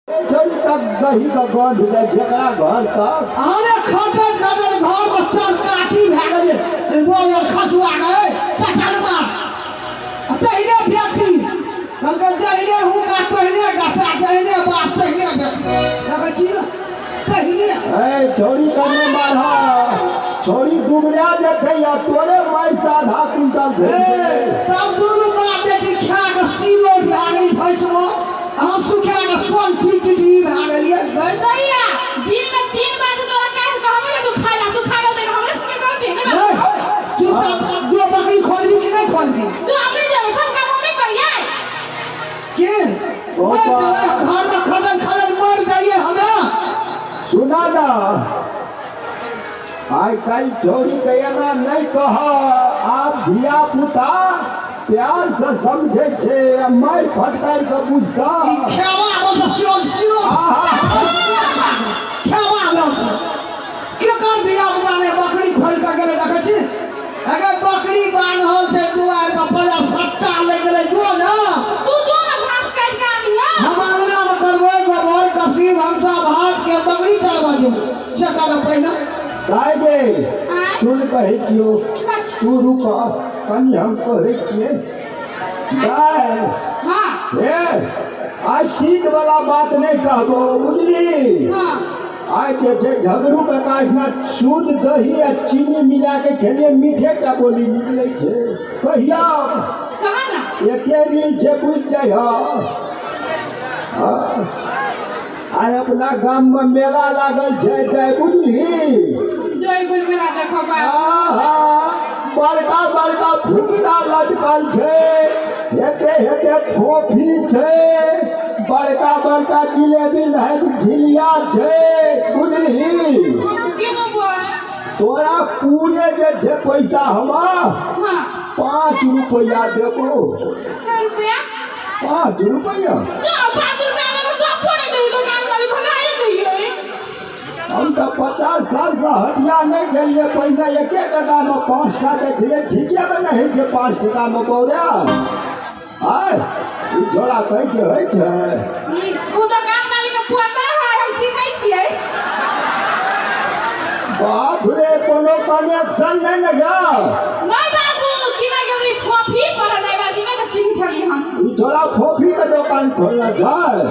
छोड़ी तक दही का गंध दै जेकरा घर तक। अरे खटल खटल घर में चल काटी भए गेलै, गोबर खसुआ गए चटनमा तहिने बेटी कहलकै जहिने हुनका तहिने गटा जहिने बाप तहिने बेटी देखै छी ने तहिने। ए छोड़ी कने मारहा, छोड़ी दुबरा जेतै आ तोरे माय से आधा क्विंटल भेट जेतै। तब दुनू बाप बेटी खा कऽ सीलो भए गेली भैंसमे, हम सुखा कऽ सोन टिटटी भए गेलियै। गरदैया दिन में 3 बार तोरा काट के हमरे से खाइला तू खा गेल त हमरे से करते ने बाबू। चुपचाप जो बकरी खोलबी कि नहीं खोलबी? जो हमरे जाबे सब काम हमें करिए के घर में खटल खटल मर जाइए हमें। सुना ना आइ काल्हि छोड़ी के एना नहीं कह, आप धिया पुता प्यार से समझे छे आ मारि फटकारि के बुझता। खेवा बस सियो सियो खेवा बस के कर धिया पुता ने बकरी खोल के गेलै देखै छी, अगर बकरी बान्हल छै दुआरि पर पजा सट्टा लागि गेलै जो ना तू जो ना घास काटि के आनी ना। हम अंगना में करबै गोबर कसी भनसा भात के बकरी चरबै जो से करब पहिने। दाइ गे सुन कहै छियौ तू रुक कनि हम कहै छियै। दाइ हाँ हे आइ सीट वाला बात नहीं कहबो बुझली। हाँ आइ जे छै झगड़ू काका एहिठिना शुद्ध दही आ चीनी मिला के खेलिए मीठे का बोली निकलै छै। कहिया कहा ना एके रील छै बुझि जाइ। आइ अपना गाम में मेला लागल छै दाइ बुझली। जयपुर मेला देखो बाबू। आहा बड़का बड़का फुकना लटकल छै, हेते हेते फोफी छै, बड़का बड़का जिलेबी लहक झिलिया छै बुझली। तोरा पूरे जे छै पैसा हमरा हाँ 5 रुपया देबो। रुपया 5 रुपया जो 5 रुपया में जो फोड़े दे दुकान वाली भगाए दिए। हम तो 50 साल से हटिया नहीं गेलिए, पहिने 1 टका में 5 टा दै छलियै, ठीके में नहीं होइ छै 5 टका में बौरा। आय ई झोला कहै छै होइ छै। उ दुकान वाली के पोता है हम चिन्है छियै। बाप रे कोनो कनेक्शन नहीं ने गा। नहीं बाबू किना गेली फोफी पर नहीं बाजी में तो चिन्ह छली हम। ई झोला फोफी के दुकान खोलना छै।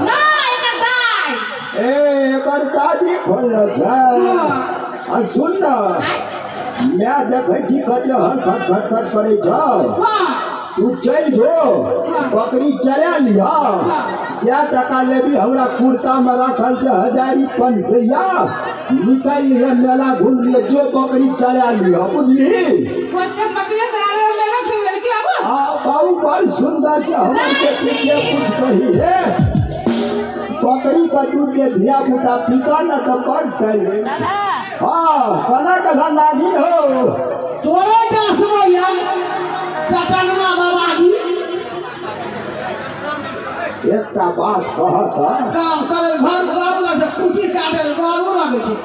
ना एकर दाई। ए एकर दादी खोलना छै। आ सुन ना मैं देखै छी कते हर खट खट खट करै छौ। हाँ तू चलि जो बकरी चला लिह, क्या टका लेबी हमरा कुर्ता में राखल छै 1000 500 निकालि लिह मेला घूम लिह जो बकरी चला लिह बुझली। हाँ बाबू बड़ सुंदर छै हमर बेटी के कुछ कही हे। बकरी का दूध के धिया पुता पीता न तो बड़ चल। हाँ कना कना नागिन हो तोरे डासबो यार चटनमा बाबाजी। एकटा बात कहत काम करे घर घर लगे कुटी काटे गरो लगे छै।